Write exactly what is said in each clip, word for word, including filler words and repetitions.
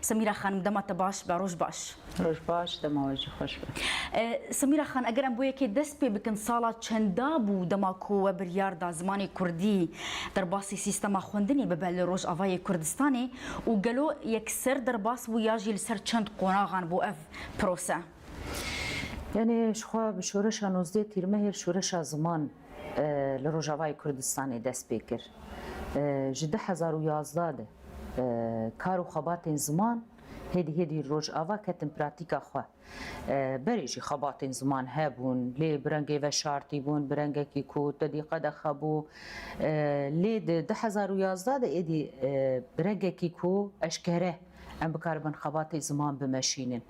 Semîra Xanim, dema te baş be, roj baş. Roj baş, dema we jî xweş be. E, Semîra Xan, eger em bo yekê dest pê bikin, sala çenda bû dema ku we biryar da zimanê kurdî derbasî sîstema xwendinê bibe li Rojavayê Kurdistanê û gelo yekser derbas bû ya jî li ser çend qonaxan bû ev prose? Yanî ji xwe bi şoreşa nozdeh Tîrmehê şoreşa ziman e, li Rojavayê Kurdistanê dest pê kir. E, ji du hezar û yazdeh de e, kar û xebatên ziman hêdî hêdî Rojava ketin pratîka xwe. E, berê jî xebatên ziman hebûn, lê bi rengê veşartî bûn, bi rengekî ku tedî qedexe bû. E, lê di du hezar û yazdeh de êdî e, bi rengekî ku eşkere em bikaribin xebatê ziman bimeşînin.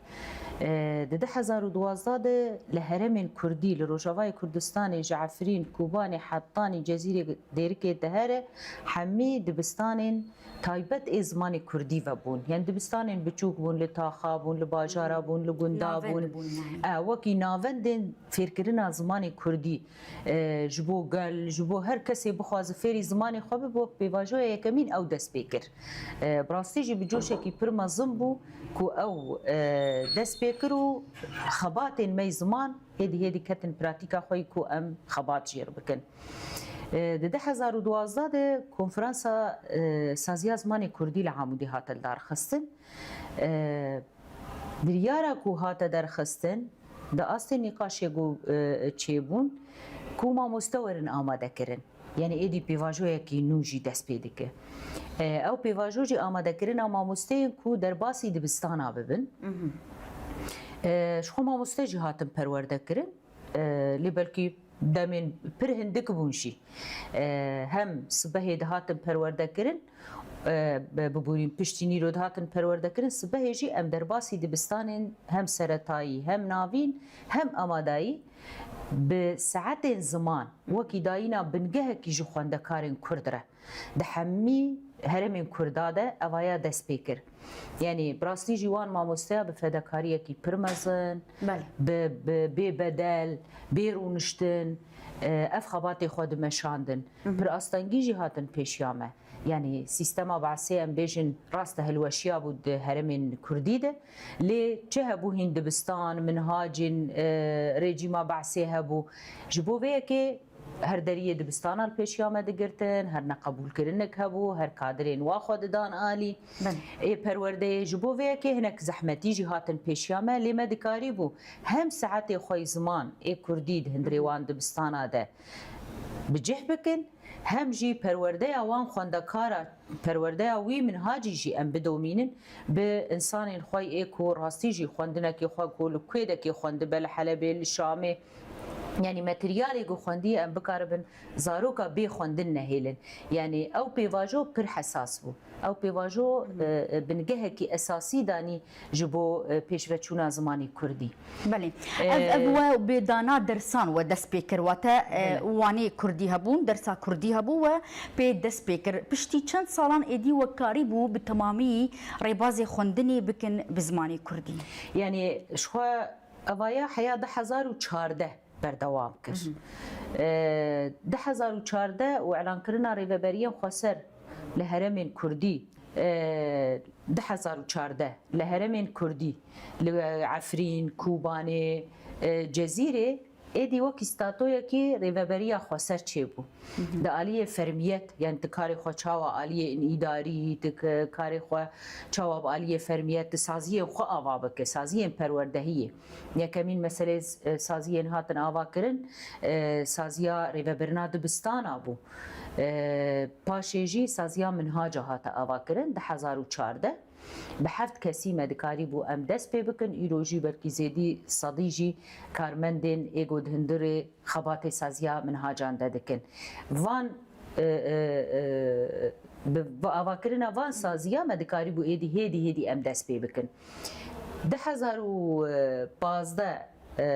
E, di du hezar û duwazdeh de li herêmên kurdî, li Rojavayê Kurdistanê, ji Efrîn, Kobanê, Hetanî, Cezîrê, Dêrikê, Dehere, hemî dibistanên taybet ê zimanê kurdî ve bûn. Yanî dibistanên biçûk bûn, li taxa bûn, li bajara bûn, li gunda bûn. E, wekî navendên fêrkirina zimanê kurdî, e, ji bo gel, ji bo her kesê bixwaze fêrî zimanê xwe bibe, wek pêvajoya yekemîn ew dest pê kir. E, bi rastî jî bi coşekî pir mezin bû ku ew, e, dest pê kir û xebatên me yê ziman hêdî hêdî ketin pratîka xwe yî ku em xebat jêr bikin. E, di du hezar û duwazdeh de konferansa, e, saziya zimanê kurdî li Amûdê hate lidarxistin. E, biryara ku hate derxistin, di astê nîqaşê ku, e, çêbûn, ku mamoste werin amadekirin. Yanî êdî pêvajoyekî nû jî dest pê dike. E, ew pêvajo jî amadekirina mamosteyên ku derbasî dibistana bibin. E, ji xwe mamoste jî hatin perwerdekirin. E, lê belkî demên pir hindik bûn jî. E, hem sibehê dihatin perwerdekirin, e, bi, bi borîn piştî nîro dihatin perwerdekirin, sibehê jî em derbasî dibistanên hem seretayî, hem navîn, hem amadayî bi saetên ziman, wekî dayîna bingehekî ji xwendekarên kurd re di hemî herêmên kurda de evaya dest pê kir. Yanî bi rastî jî wan mamosteya bi fedakariyekî pir mezin, Belê. bi, bi bê bedel, bê rûniştin, e, ev xebatê xwe dimeşandin. Pir astengî jî hatin pêşiya me. Yanî sîstema Be'sê em bêjin rast e hilweşiyabû di herêmên kurdî de. Lê çi hebû hîn dibistan, minhacên, e, rejîma Be'sê hebû. Ji bo vê yekê her deriyê dibistana li pêşiya me digirtin, her neqebûlkirinek hebû, her kadirên wa xwe didan alî. Belê. Ê perwerdeyê ji bo vê yekê hinek zehmetî jî hatin pêşiya me, lê me dikarîbû hem saetê xwe yî ziman ê kurdî di hundirê wan dibistana de bi cih bikin, hem jî perwerdeya wan xwendekara, perwerdeya wî minhacî jî em bidomînin, bi insanên xwe yê ku rastî jî xwendinekê xwe ku li kuêdekê xwendibe, li Helebê, li Şamê, yanî materyalê ku xwendî em bikaribin zaroka bê xwendin nehêlin. Yanî ew pêvajo pir hesas bû. Ew pêvajo, e, e, bingehekî esasî danî ji bo, e, pêşveçûna zimanê kurdî. Belê. Ev, ev we bi dana dersan we dest pê kir. Wate, e, wanê kurdî hebûn, dersa kurdî hebû we pê dest pê kir. Piştî çend salan êdî we karîbû bi temamî rêbazê xwendinê bikin bi zimanê kurdî? Yanî ji xwe evaya heya du hezar û çardeh berdewam kir. E, du hezar û çardeh û elankirina rêveberiyên xweser li herêmên kurdî, e, du hezar û çardeh li herêmên kurdî, li Efrîn, Kobanê, e, Cezîrê, êdî wekî statoyekî rêveberiya xweser çêbû. Di aliyê fermiyet, yanî tu karê xwe çawa aliyê îdarî, tu k-, karê xwe çawa bi aliyê fermiyet, tu saziyên xwe ava bike, saziyên perwerdehiyê. Yekemîn meselê, e, saziyên hatin ava kirin, e, saziya rêvebirina dibistana bû. E, paşê jî saziya minhaca hate ava kirin, du hezar û çardeh. Bi heft kesî me dikarîbû em dest pê bikin, îro jî belkî zêdî sedî jî karmendên ê ku di hundirê xebatê saziya minhacan de dikin. Van, e, e, e, bi, bi avakirina van saziya me dikarîbû êdî hêdî hêdî em dest pê bikin. Du hezar û pazdeh, e,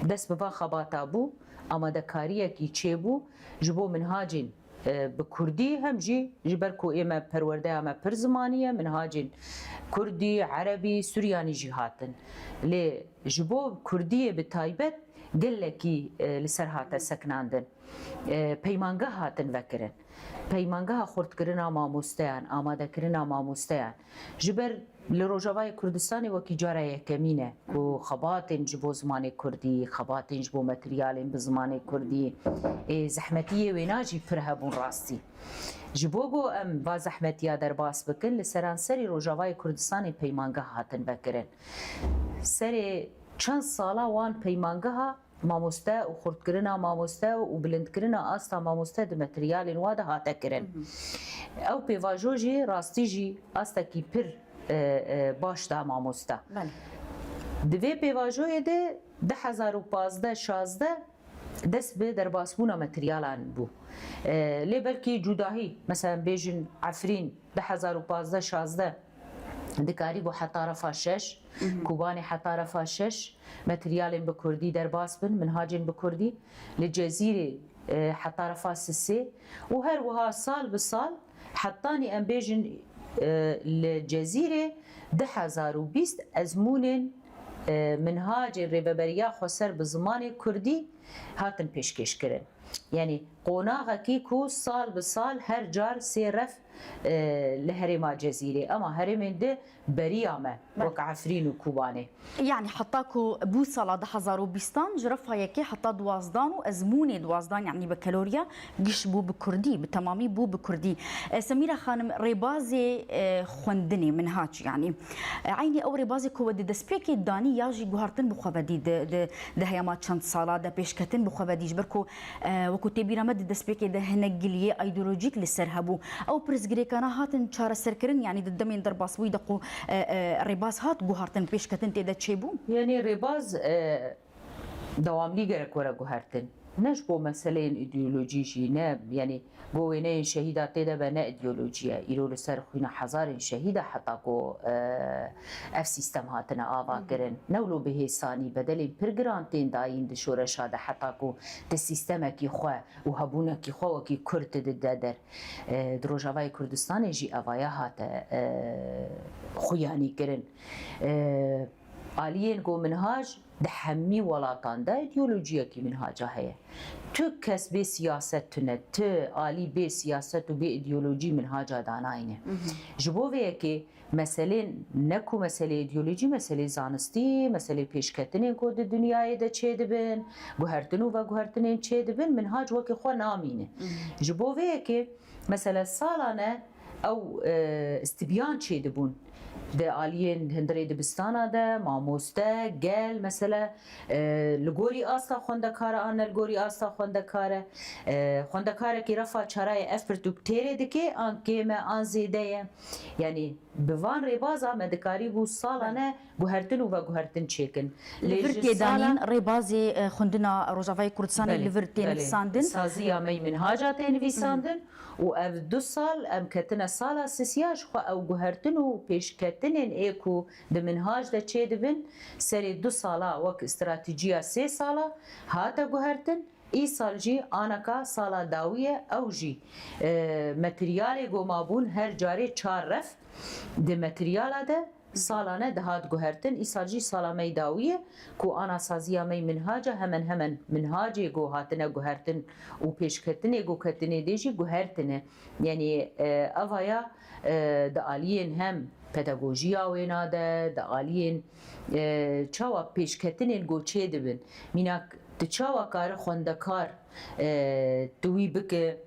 dest bi van xebata bû, amadekariyekî çêbû ji bo minhacên, e, bi kurdî, hem jî ji ber ku ê me perwerdeya me pir zimanî ye, minhacên kurdî, erebî, suryanî jî hatin. Lê ji bo kurdiyê bi taybet gelekî, e, li ser hate sekinandin. E, peymangeh hatin vekirin. Peymangeha xurtkirina mamosteyan, amadekirina mamosteyan. Ji ber li Rojavayê Kurdistanê wekî cara yekemîn e ku xebatên ji bo zimanê kurdî, xebatên ji bo materyalên bi zimanê kurdî, ê, zehmetiyê wêna jî pir hebûn rastî. Ji bo ku em va zehmetiya derbas bikin, li seranserî Rojavayê Kurdistanê peymangeh hatin vekirin. Serê çend sala wan peymangeha mamoste û xurtkirina mamoste û bilindkirina asta mamoste di materyalên wa de hate kirin. Ew pêvajo jî rastî jî astekî pir, e, e, baş da mamosta. Belê. Di vê pêvajoyê de du hezar û pazdeh şazdeh dest bi derbasbûna materyalan bû. E, lê belkî cudahî, mesela bêjin Efrîn du hezar û pazdeh şazdeh dikarîbû heta refa şeş, Kobanê heta refa şeş materyalên bi kurdî derbas bin, minhacên bi kurdî, li Cezîrê, e, heta refa sisê û her wiha sal bi sal hetanî em bêjin, e, li Cezîrê du hezar û bîst ezmûnên, e, minhacên Rêveberiya Xweser bi zimanê kurdî hatin pêşkêşkirin. Yanî qonaxekî ku sal bi sal her car sê ref, e, li herêma Cezîrê, ema herêmên di beriya me, wek Efrîn û Kobanê. Yanî heta ku bû sala du hezar û bîstan ji refa yekê heta duwazdan û ezmûnê duwazdan, yanî bakalorya giş bû bi kurdî, bi temamî bû bi kurdî. E, Semîra xanim, rêbazê, e, xwendinê, minhac, yanî, e, eynî ew rêbazê ku we di destpêkê danî ya jî guhertin bi xwe vedî di, di, di heyama çend sala de pêşketin bi xwe vedî, ji ber ku, e, wekî tê bîra me di destpêkê de hinek giliyê îdeolojîk li ser hebû. Ew pirsgirêkana hatin çareserkirin, yanî di demên derbasbûyî de ku, e, e, rêbaz hat guhertin, pêşketin tê de çêbû? Yanî rêbaz, e, dewamlî gerek were guhertin. Ne ji bo meseleyên îdeolojî jî, ne, yanî, go wêneyên şehîda tê de be, ne îdeolojî ye. Îro li ser xwîna hezarên şehîda heta ku, e, ev sîstem hatine ava kirin. Ne wilo bi hêsanî, bedelên pir giran tên dayîn di şoreşa de heta ku ti sîstemekî xwe û hebûnekî xwe wekî kurd ti dide der. E, di Rojavayê Kurdistanê jî evaya hate, e, xuyanî kirin. E, aliyên ku minhac di hemî welatan de îdeolojiyekî minhaca heye. Tu kes bê siyaset tune, tu alî bê siyaset û bê îdeolojî minhaca danayne. Ji bo vê yekê meselên ne ku meselê îdeolojî, meselê zanistî, meselê pêşketinên ku di dinyayê de çêdibin, guhertin û veguhertinên çêdibin, minhac wekî xwe namîne. Ji bo vê yekê, mesela, salane ew, e, stibyan çêdibûn. Di aliyên hundirê dibistana de, mamoste, gel, mesela, e, li gorî asta xwendekar e an ne li gorî asta xwendekar e. E, xwendekarekî refa çarayê ev pirtûk têrê dike, an kêm e, an zêde ye. Yanî, bi van rêbaza me dikarîbû salane guhertin û veguhertin çêkin. Li vir tê danîn, rêbazê, e, xwendina Rojavayê Kurdistanê li vir tê nivîsandin. Saziya me yî minhaca tê nivîsandin û ev du sal em ketine sala sisiya, ji xwe ew guhertin û pêşketinên ê ku di minhac de çêdibin, serê du sala wek stratejiya sê sala hate guhertin. Îsal jî anaka sala dawî ye, ew jî, e, materyalê ku mabûn her carê çar ref di materyala de salane dihat guhertin. Îsal jî sala me yî dawî ye ku ana saziya me yî minhaca hemen hemen minhacê ku hatine guhertin û pêşketinê ku ketine dê jî guhertine. Yanî, e, evaya, e, di aliyên hem pedagojiya wêna de, di aliyên, e, çawa pêşketinên ku çêdibin. Mînak, tu çawa kare xwendekar, e, tu wî bike,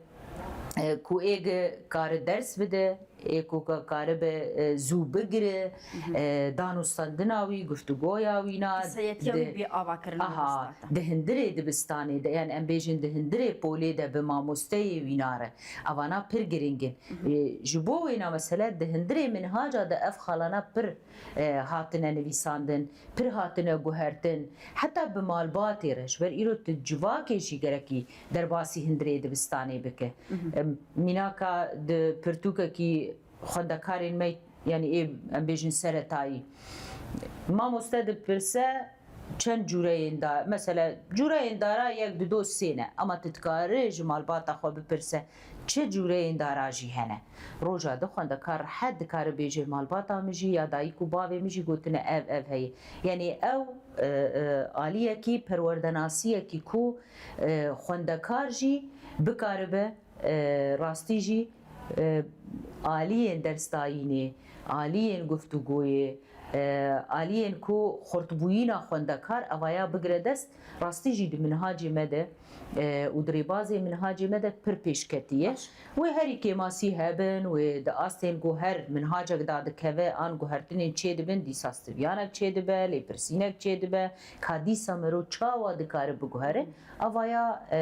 e, ku ê ge kare ders bide, ê ku ka-, karibe, e, zû bigire, e, danûstandina wî, guftûgoya wî na, kesayetiya wî bê avakirin. Aha, di hundirê dibistanê de, yanî em bêjin di hundirê polê de bi mamosteyê wî nare. Evana pir giring in. E, ji bo wêna mesele di hundirê minhaca de ev xalana pir, e, hatine nivîsandin, pir hatine guhertin. Heta bi malbatê re, ji ber îro tu civakê jî gerekî derbasî hundirê dibistanê bike. Em, mînaka di pirtûkekî xwendekarên me, yanî ê, em bêjin seretayî, mamoste dipirse, çend cûreyên da, mesela cûreyên dara yek, du, do, sê ne, ama tu dikarî ji malbata xwe bipirse çi cûreyên dara jî hene. Roja di xwendekar rehet dikare bêje malbata min jî ya dayik û bavê min jî gotine ev, ev heye. Yanî ew, e, e, aliyekî, perwerdenasiyekî ku, e, xwendekar jî bikaribe, e, rastî jî, e, aliyên dersdayînê, aliyên guftûgoyê, e, aliyên ku xurtbûyîna xwendekar evaya bigire dest, rastî jî di minhacê me de, e, û di rêbazê minhacê me de pir pêşketî ye. Baş. Wê herî kêmasî hebin, wê di astên ku her minhacek dadikeve, an guhertinên çêdibin, dîsa stiviyanek çêdibe, lêpirsînek çêdibe, ka dîsa mero çawa dikare biguhere. Evaya, e,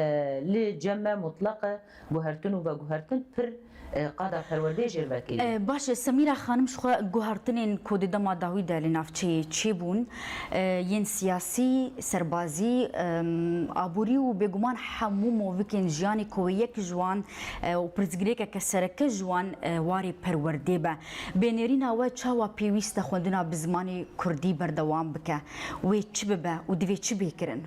li cem me mutlaq e, guhertin û veguhertin pir, e, qada perwerdeyê jê re vekirî. E, baş e, Semîra xanim, ji xwe guhertinên ku di dema dawî de li navçeyê çêbûn, e, yên siyasî, serbazî, em, aborî û bêguman hemû movikên jiyanê ku wê yek ji wan, e, û pirsgirêkeke sereke ji wan, e, warê perwerdê be. Bênerîna we çawa pêwîst e xwendina bi zimanê kurdî berdewam bike? Wê çi bibe û divê çi bê kirin?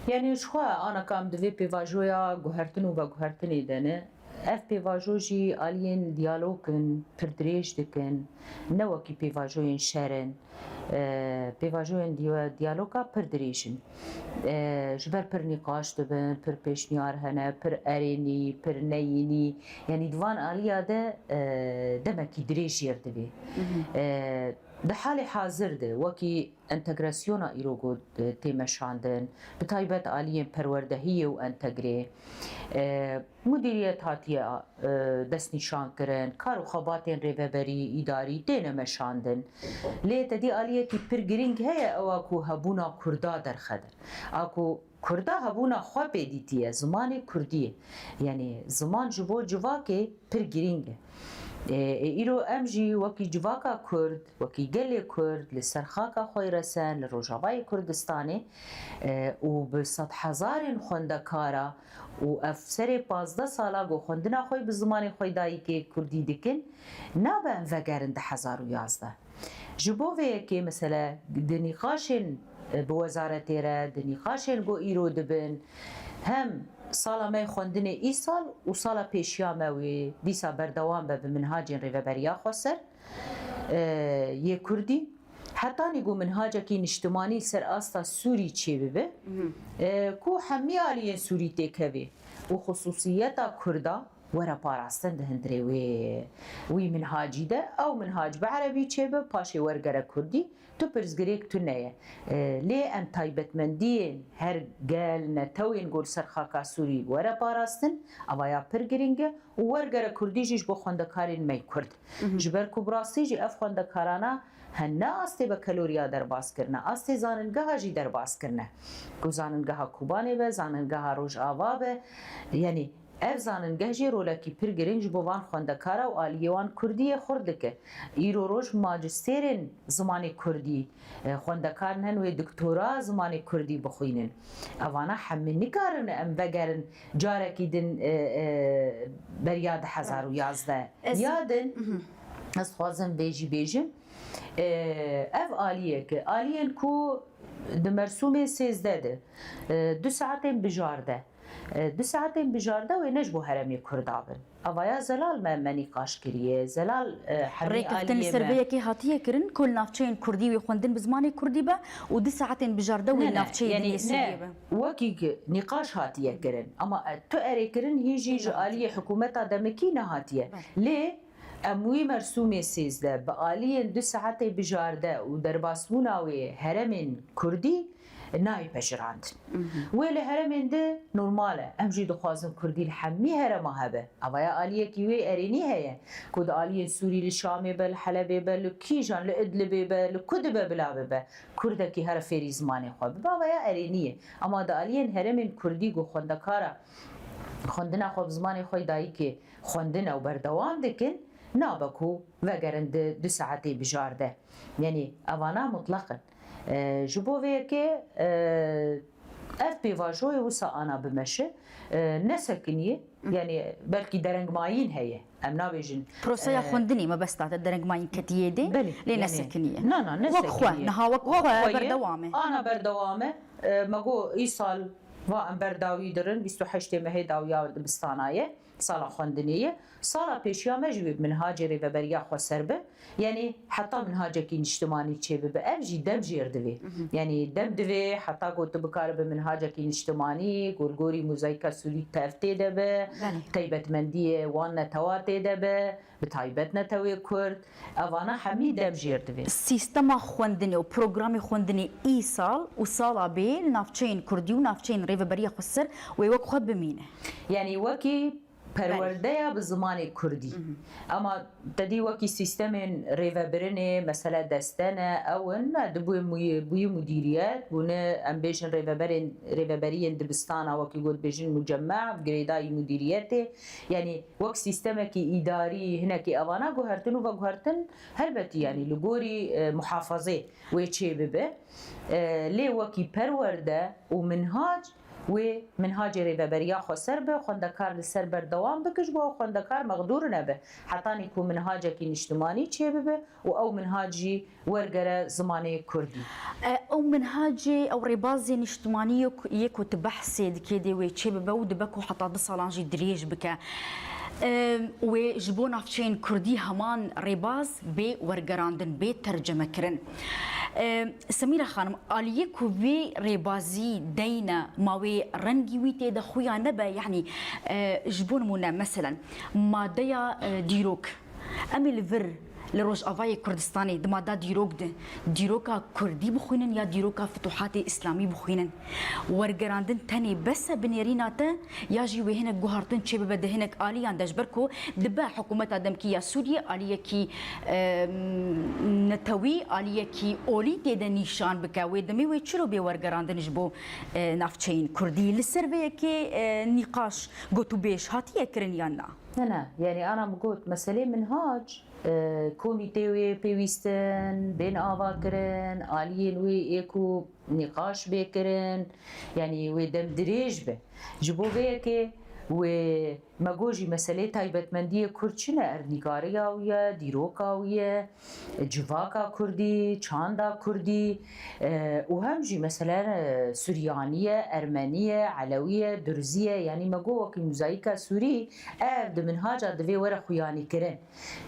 Yanî ji xwe anaka em di vê pêvajoya guhertin û veguhertinê de ne. Ev pêvajo jî aliyên diyalog in, pir dirêj dikin, ne wekî pêvajoyên şer in. E, pêvajoyên diya-, diyaloga pir dirêj in. E, ji ber pir nîqaş dibin, pir pêşniyar hene, pir erênî, pir neyînî. Yanî di van aliya de, e, demekî dirêj jêr divê. E, di halê hazir de wekî entegrasyona îro ku, e, tê meşandin, bi taybet aliyên perwerdehiyê û entegrê, e, mudîriyet hatiye, e, destnîşankirin, kar û xebatên rêveberî, îdarî têne meşandin. Lê tedî aliyekî pir girîng heye, ew a ku hebûna kurda derxede. A ku kurda hebûna xwe pê dîtiye, zimanê kurdî ye. Yanî ziman ji bo civakê pir girîng e. E, e, îro em jî wekî civaka kurd, wekî gelê kurd li ser xaka xwe resen li Rojavayê Kurdistanê, e, û bi sedhezarên xwendekara û ev serê pazdeh sala ku xwendina xwe bi zimanê xwe dayikê kurdî dikin, nabe em vegerin du hezar û yazdeh. Ji bo vê yekê mesele di nîqaşên, e, bi wezaretê re, di nîqaşên ku îro dibin, hem sala me xwendinê îsal û sala pêşiya me wê dîsa berdewam be bi minhacên rêveberiya xweser, e, yê kurdî, hetanî ku minhacekî niştimanî li ser asta Sûrî çêbibe, e, ku hemî aliyên Sûrî têkevê û xusûsiyeta kurda were parastin di hundirê wê, wî minhacî de, ew minhac bi erebî çêbe, paşê wergere kurdî, tu pirsgirêk tune ye. E, lê em taybetmendiyên her gel, netewên ku li ser xaka Sûrî were parastin, evaya pir girîng e û wergere kurdî jî ji bo xwendekarên me yê kurd. Ji ber ku bi rastî jî ev xwendekarana hene astê bekeloriya derbas kirine, astê zaningeha jî derbas kirine. Ku zaningeha Kobanê be, zaningeha Rojava be, yanî ev zaningeh jî rolekî pir girîng ji bo van xwendekara û aliyê wan kurdiyê xurt dike. Îro roj majistêrên zimanê kurdî, e, xwendekar hene wê doktora zimanê kurdî bixwînin. Evana hemî nikarin em vegerin carekî din, e, e, beriya du hezar û yazdeh. Ez Ya din, ez dixwazim vê jî bêjim, e, ev aliyek e, aliyên ku di mersûmê sêzdeh de, e, du saetên bijarde, e, du saetên bijarde wê ne ji bo herêmê kurda bin. Evaya zelal me, me nîqaş kiriye. Zelal, e, hemî Rêkeftin li aliyê ser me. vê yekê hatiye kirin ku li navçeyên kurdî wê xwendin bi zimanê kurdî be û du saetên bijarde wê Ne, ne, navçeyê yanî din yê ne, Sûriyê be. Wekî ki nîqaş hatiye kirin. Ama, e, tu erê kirin hîn jî ji Nehatiye. aliyê hikûmeta demikî nehatiye. Belê. Lê em wî mersûmê sêzdeh bi aliyên du saetê bijarde û derbasbûna wê herêmên kurdî nayê pejirandin. Wê li herêmên di normal e. Em jî dixwazin kurdî li hemî herêma hebe. Evaya aliyekî wê erênî heye ku di aliyên Sûrî li Şamê be, li Helebê be, li kîjan, li Idlibê be, li ku dibe bila bibe. Kurdekî here fêrî zimanê xwe bibe. Evaya erênî ye. Ama di aliyên herêmên kurdî ku xwendekara xwendina xwe bi zimanê xwe yê dayikê xwendine û berdewam dikin, nabe ku vegerin di du saetê bijarde. Yanî evana mutlaq in. E, ji bo vê yekê, e, ev pêvajoyê wisa ana bimeşe, e, nesekiniye, Yani belkî derengmayîn heye. Em nabêjin. Proseya e, xwendinê mebesta te derengmayîn ketiyê dê, Belê, lê yani, nesekiniye. Na, na, Wek xwe, nesekiniye. Niha wek Wek xwe xwe ye. Berdewam e. Ana berdewam e. E, me got, îsal va em berdawî dirin, bîst û heştê mehê dawiya dibistana ye. Sala xwendinê ye. Sala pêşiya me jî wê bi minhacê rêveberiya xweser be. Yani heta minhacekî niştimanî çêbibe. Ev jî dem jêr divê. Yani dem divê heta ku tu bikare bi minhacekî niştimanî, ku li gorî mozayîka sûrî tev tê de be, Belê. taybetmendiyê wan netewa tê de be, bi taybet netewê Kurd. Evana hemî dem jêr divê. Sîstema xwendinê û programê xwendinê îsal û sala bê li navçeyên Kurdî û navçeyên rêveberiya xweser wê wek xwe bimîne. Yani wekî perwerdeya bi zimanê Kurdî. Ama te dî wekî sîstemên rêvebirinê, mesela deste ne, ew in, ne, dibûye muyê-, bûyî mudîriyet, bûne, em bêjin rêveberên, rêveberiyên dibistana, wekî got bêjin mucemme, girêdayî mudîriyetê. Yani wek sîstemekî îdarî hinekî evana guhertin û veguhertin, helbetî, yani li gorî, e, muhafazê wê çê bibe. E, lê wekî perwerde û minhac, wê minhacê rêveberiya xweser be, xwendekar li ser berdewam bike, ji bo xwendekar mexdûr nebe. Hetanî ku minhacekî niştimanî çêbibe û ew minhac jî wergere zimanê Kurdî. E, ew minhacê, ew rêbazê niştimanî yê ku, yê ku tu behsê dikê dê wê çê bibe û dibe ku heta du salan jî dirêj bike. E, wê ji bo navçeyên Kurdî heman rêbaz bê wergerandin, bê tercemekirin. E, Semîra Xanim, aliyê ku vê rêbazî deyne, ma wê rengî wî tê de xuya nebe, yanî, e, ji bo nimûne, meselen, madeya, e, dîrok. Em ê li vir, li Rojavayê Kurdistanê, di mada dîrok de, dîroka Kurdî bixwînin ya dîroka Fituhatê Îslamî bixwînin? Wergerandin tenê bes e bi nêrîna te, ya jî wê hinek guhartin çêbibe di hinek aliyan de, ji ber ku dibe hikûmeta demkî ya Sûriyê aliyekî, e, netewî, aliyekî olî tê de nîşan bike. Wê demê wê çilo bê wergerandin ji bo, e, navçeyên Kurdî? Li ser vê yekê, e, nîqaş, gotûbêj hatiye kirin yan na? Ne, ne. Yani ana min got, meselê minhac, e, komîtê wê pêwîstin, bên avakirin, aliyên wê ê ku nîqaş bê kirin, yani wê dem dirêj be. Ji bo vê yekê wê me got jî meselê taybetmendiyê Kurd çi ne? Erdnîgariya wî ye, dîroka wî ye, civaka Kurdî, çanda Kurdî, e, û hem jî mesele, e, Suryanî ye, Ermenî ye, Elewî ye, Durzî ye, yanî me got wekî mozayîka Sûrî, ev di minhaca divê were xuyanîkirin.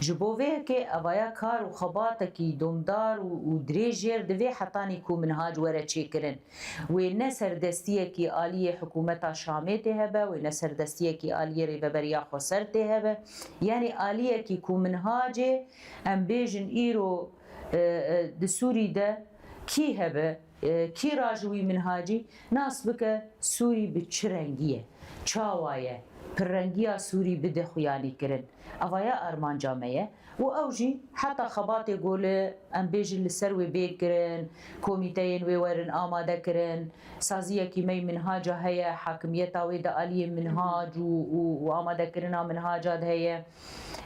Ji bo vê yekê evaya kar û xebatekî domdar û, û dirêj jêr divê hetanî ku minhac were çêkirin. Wê ne serdestiyekî aliyê hikûmeta Şamê tê hebe, wê ne serdestiyekî aliyê Rêveberiya Xweser tê hebe. Yanî aliyekî ku minhacê, em bêjin, îro, e, e, di Sûrî de kî hebe, e, kî raji wî minhacî, nas bike Sûrî bi çi rengî ye, çawa ye, pirrengiya Sûrî bide xuyanîkirin. Evaya armanca me ye. Û ew jî heta xebatê gole, em bêjin, li ser wê bê kirin, komîteyên wê werin amade kirin, saziyekî me yî minhaca heye, hakimiyeta wê di aliyê minhac û, û, û amadekirina minhaca de heye.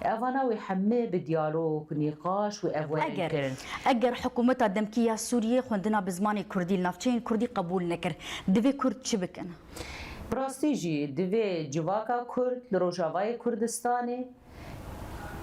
Evana wê hemî bi diyalog, nîqaş û ev werin Eger, kirin. Eger hikûmeta demkî ya Sûriyê xwendina bi zimanê Kurdî li navçeyên Kurdî qebûl nekir, divê Kurd çi bikin? Bi rastî jî divê civaka Kurd li Rojavayê Kurdistanê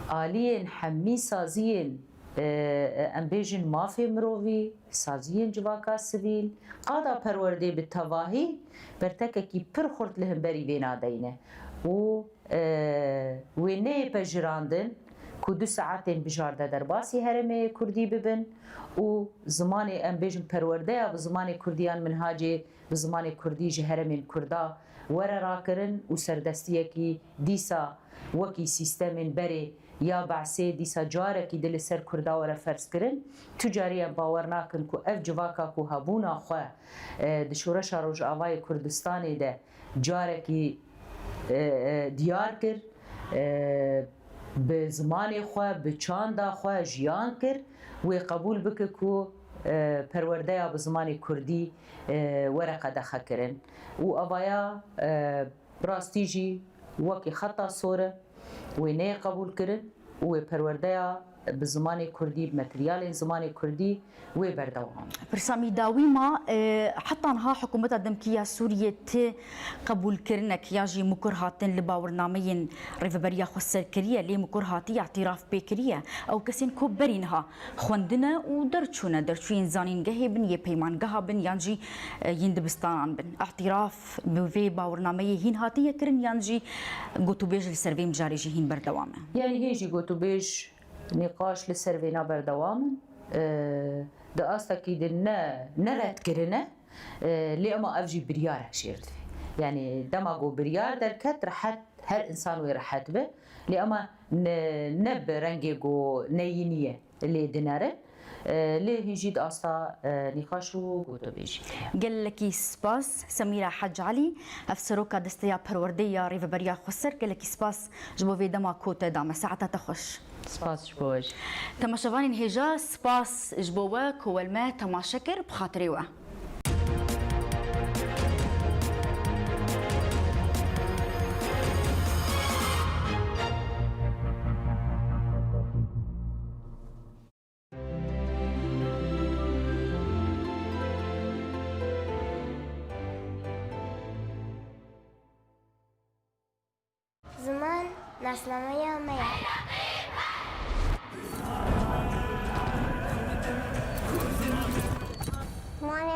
aliyên hemî saziyên, e, e, em bêjin mafê mirovî, saziyên civaka sivîl, qada perwerdê bi tevahî bertekekî pir xurt li hemberî vê nadeyne û, e, wê neyê pejirandin ku du saetên bijarde derbasî herêmê Kurdî bibin û zimanê, em bêjin, perwerdeya bi zimanê Kurdî yan minhacê bi zimanê Kurdî ji herêmên Kurda were rakirin û serdestiyekî dîsa wekî sîstemên berê ya Be'sê dîsa carekî di li ser Kurda were ferzkirin. Tu carî em bawer nakin ku ev civaka ku hebûna xwe, e, di Şoreşa Rojavayê Kurdistanê de carekî, e, e, diyar kir, e, bi zimanê xwe, bi çanda xwe jiyan kir, wê qebûl bike ku, e, perwerdeya bi zimanê Kurdî, e, were qedexekirin. Û evaya, e, bi rastî jî wekî xeta sor e, wê neyê qebûlkirin û wê perwerdeya bi zimanê kurdî, bi materyalên zimanê kurdî wê berdewam. Pirsa me dawî ma, e, heta niha hikûmeta demkî ya Sûriyê ti qebûlkirinek ya jî mikur hatin li bawirnameyên Rêveberiya Xweser kiriye, lê mikur hatî îtiraf pê kiriye. Ew kesên ku berî niha xwendine û derçûne, derçûyên zanîngehê bin, yê peymangeha bin yan jî, e, yên dibistanan bin. Îtiraf bi vê bawirnameyê hîn hatiye kirin yan jî gotûbêj li ser vê mijarê jî hîn berdewam e? Yanî hê jî gotûbêj, nîqaş li ser vêna berdewam in. E, di astekî de ne, ne redkirin e, e, lê ema ev jî biryarek jêr divê. Yanî dema ku biryar derket, rehet, her însan wê rehet be. Lê ema ne, ne bi rengê ku neyînî ye lê dinerin. E, lê hîn jî di asta, e, nîqaş û gotûbêjî. Gelekî spas Semîra Hec Elî, hevseroka Desteya Perwerdê ya Rêveberiya Xweser, gelekî spas ji bo vê dema ku te da me. Saeta te xweş. Spas ji bo we jî. Temaşevanên hêja, spas ji bo we ku we li me temaşe kir, bi xatirê we. Ziman nasnameya me ye. Zimanê